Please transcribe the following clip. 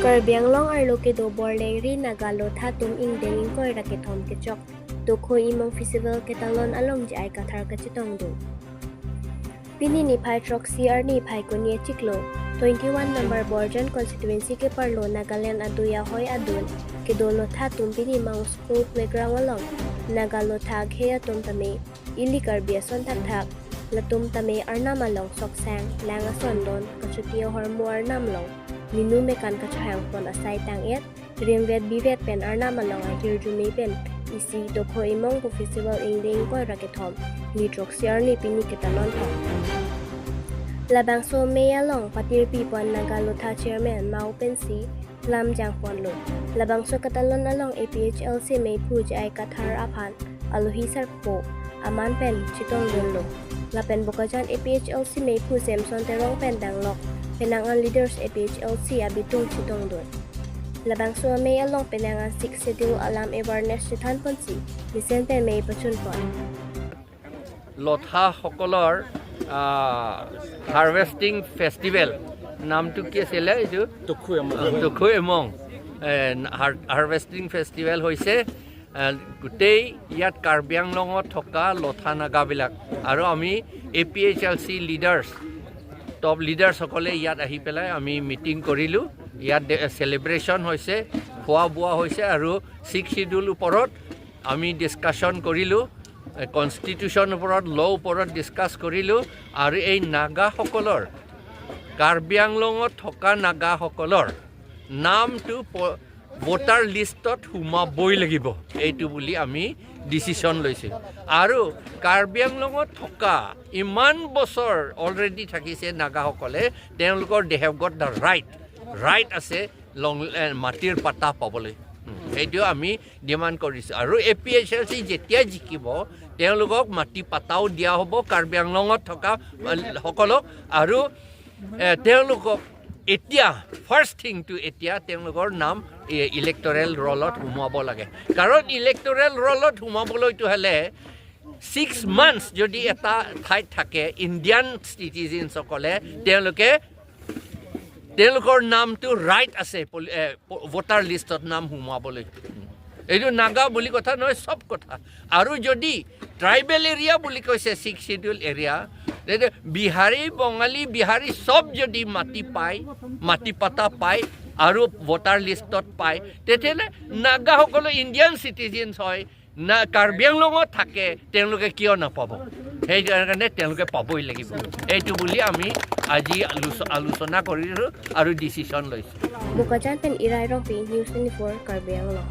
Karbi Anglong arlo kedo borleng ri Naga Lotha tum ingdeng ingkoi rakethom kechok Tokhui Emong Festival ketalon along ji ai kathar kachitong do. Pini ni phai trok CR ni phai konie chiklo 21 number Borjan constituency ke parlo Nagaland aduya hoi adun ke do Lotha tum pini mang school playground along Naga Lotha gheya tum tame ili Karbi ason thak thak latum tame arnam along soksang lang ason don kachutia hormu arnam long minu mekan kachahang pon asai tang et rimvet bivet pen arnam along a hirjume pen isi Tokhui Emong ko festival ingdeng koi rakethom ni trok siar ni pini ketalon thom labang so me along patir pi pon Naga Lotha chairman mau pen si lam jang pon lo labang so katalon along APHLC mei phuj ai kathar aphan aluhi sar po aman pen chitong don lo lapen bokajan APHLC mei phu Samson terong pen danglok penangan leaders APHLC abitung chitong don labang so mei along penangan six schedule alam awareness chithan ponsi misen pen mei pachun pon লথাসকলৰ harvesting festival নামটো কি আছিলে এইটো? টখু among harvesting festival হৈছে। গোটেই ইয়াত কাৰ্বি আংলঙত থকা লথা নাগাবিলাক আৰু আমি এপিএইচএলচি লিডাৰ্ছ, টপ লিডাৰ্ছসকলে ইয়াত আহি পেলাই আমি মিটিং কৰিলোঁ। ইয়াত চেলিব্ৰেশ্যন হৈছে, খোৱা বোৱা হৈছে আৰু ছিক্স চিডিউল ওপৰত আমি ডিছকাশ্যন কৰিলোঁ, কনষ্টিটিউশ্যন ওপৰত, ল' ওপৰত ডিছকাছ কৰিলোঁ আৰু এই নাগাসকলৰ, কাৰ্বি আংলঙত থকা নাগাসকলৰ নামটো ভোটাৰ লিষ্টত সোমাবই লাগিব, এইটো বুলি আমি ডিচিশ্যন লৈছোঁ। আৰু কাৰ্বি আংলঙত থকা ইমান বছৰ অলৰেডি থাকিছে নাগাসকলে, তেওঁলোকৰ they have got the right আছে লং মাটিৰ পাতা পাবলৈ। সেইটো আমি ডিমাণ্ড কৰিছোঁ আৰু এপিএইচএলচি যেতিয়া জিকিব, তেওঁলোকক মাটি পাতাও দিয়া হ'ব কাৰ্বি আংলঙত থকা সকলক। আৰু তেওঁলোকক এতিয়া ফাৰ্ষ্ট থিংটো, এতিয়া তেওঁলোকৰ নাম ইলেক্টৰেল ৰলত সোমোৱাব লাগে। কাৰণ ইলেক্টৰেল ৰলত সোমাবলৈতো হ'লে 6 মান্থছ যদি এটা ঠাইত থাকে ইণ্ডিয়ান চিটিজেনসকলে, তেওঁলোকে তেওঁলোকৰ নামটো ৰাইট আছে ভোটাৰ লিষ্টত নাম সোমোৱাবলৈ। এইটো নাগা বুলি কথা নহয়, চব কথা। আৰু যদি ট্ৰাইবেল এৰিয়া বুলি কৈছে, ছিক্স চিডিউল এৰিয়া, তেতিয়া বিহাৰী, বঙালী, বিহাৰী চব যদি মাটি পায়, মাটি পাতা পায় আৰু ভোটাৰ লিষ্টত পায়, তেতিয়াহ'লে নাগাসকলো ইণ্ডিয়ান চিটিজেনছ হয় না, কাৰ্বি আংলঙত থাকে, তেওঁলোকে কিয় নাপাব? সেইকাৰণে তেওঁলোকে পাবই লাগিব, এইটো বুলি আমি আজি আলোচনা কৰিলোঁ আৰু ডিচিশ্যন লৈছোঁ। Bokajan pen Irai Rongpi, News 24, Karbi Anglong.